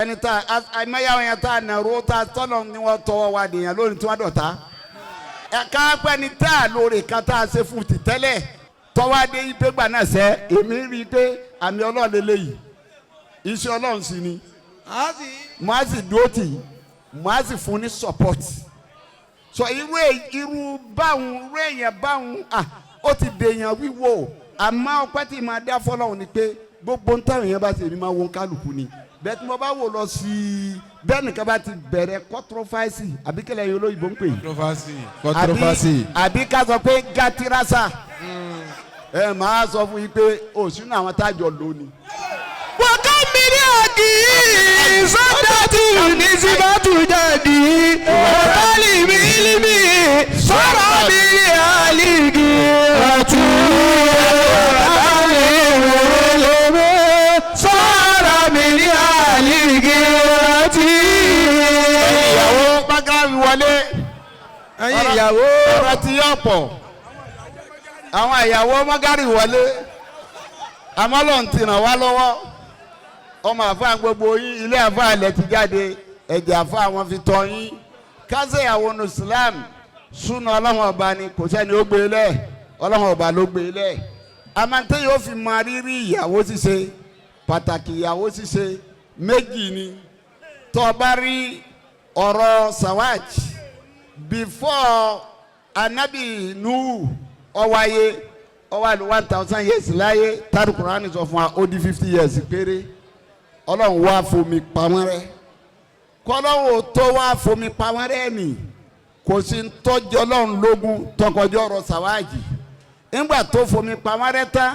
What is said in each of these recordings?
Ẹni tá àìmọye yẹn tá a nàró tá a tọ́lọ̀ ni wọ́n tọwọ́ wa dèèyàn lónìí tí wọ́n dọ̀tá. Ẹ̀ka pẹ́ni tá a lóore kan tá a ṣe fún ti tẹ́lẹ̀ tọ́wọ́ adé yìí pé gbà náà sẹ́, èmi rí i pé àmì Ọlọ́run lélẹ́yìí, iṣẹ́ Ọlọ́run sì ni. Mo á sì dúró tì í, mo á sì fún ní support. So irú báwọn, irú èèyàn báwọn, ah, ó ti dèèyàn wíwò. Àmọ́ ọpẹ́ tí màá dá fọlọ́run ni pé gbogbo ń táwọn èèyàn bá ti, èmi máa wo kálukú ni. Bẹ́ẹ̀ tí mo bá wò lọ sí i, bẹ́ẹ̀ nìkan bá ti bẹ̀rẹ̀ controversy, àbí kílẹ̀ yìí olóyìnbó ń pè é? Controversy. Controversy. Àbí ká sọ pé gàtírásà, ẹ máa sọ fún yín pé òsínú àwọn tájọ lónìí. وكم من أخي صدت نسبة جدي وطالب علمي صار بالآلك وطالب علمي صار بالآلك. Ìyàwó bákàrí wọlé. Ẹ̀yin ìyàwó. Ọ̀rọ̀ ti yọ̀ pọ̀. Àwọn ìyàwó mọ́gàrì wọlé, àmọ́ lọ́n ti ràn wá lọ́wọ́. Ọmọ àfa gbogbo yín, ilé àfa ilẹ̀ ti jáde, ẹ̀jẹ̀ àfa wọn fi tọ́ yín. Kásẹ̀ ìyàwó nu Islam súnà, Ọlọ́run ọba ni, kò sẹ́ni ó gbé lẹ̀, Ọlọ́run ọba ló gbé lẹ̀. Àmọ́ yóò fi mọ rírì ìyàwó ṣíṣe, pàtàkì ìyàwó ṣíṣe méjì ni. Tó o bá rí ọ̀rọ̀ sawaj before anabi Nuhu ọwáyé, ọwáyé 1,000 years láyé tari. Kurani sọ fún wa, ó di 50 years péré, Ọlọ́run wá fomi pamọ́ rẹ́. Kọ́lọ́run tó wá fomi pamọ́ rẹ́ nì, kò sí tọ́jú Ọlọ́run lógún tọkọjọ́ ọ̀rọ̀ sàwájì. Ńgbà tó fomi pamọ́ rẹ́ tán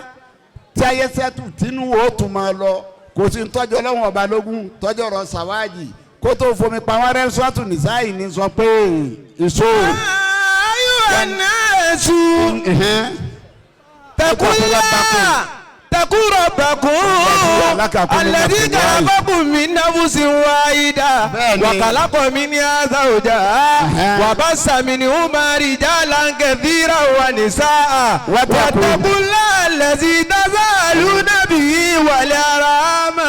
tí ayé sẹ́tù tínú ó tún máa lọ, kò sí tọ́jú Ọlọ́run ọba lógún tọ́jú ọ̀rọ̀ sàwájì. Kó tó fomi pamọ́ rẹ́, sọ́tù nìsáyìí ní sọ pé èso. أيها الناس اتقوا الله، اتقوا ربكم الذي خلقكم من نفس واحدة وخلق منها زوجها وبث منهما رجالا كثيرا ونساء واتقوا الله الذي تساءلون به والأرحام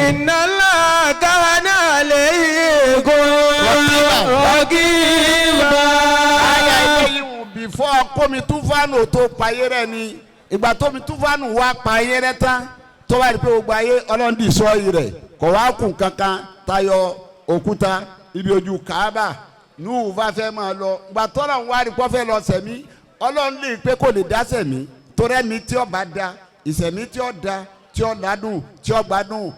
إن الله كان عليكم رقيبا. Àyà eléyìí wù before kómi túfánù tó payé rẹ ni. Ìgbà tómi túfánù wá payé rẹ tán, tó bá rí pé gbogbo ayé Ọlọ́run dì sọ yìí rẹ̀, kò wá kù kankan tayọ òkúta ibi ojú Kaaba. Nuhu bá fẹ́ máa lọ, ìgbà tọ́lọ̀ ń wá rí kó fẹ́ lọ sẹ̀mí, Ọlọ́run lè pé kò lè dá sẹ̀mí, torí ẹ̀mí tí ó bá da ìsẹ̀mí tí ó da, tí ó ládùn, tí ó gbádùn.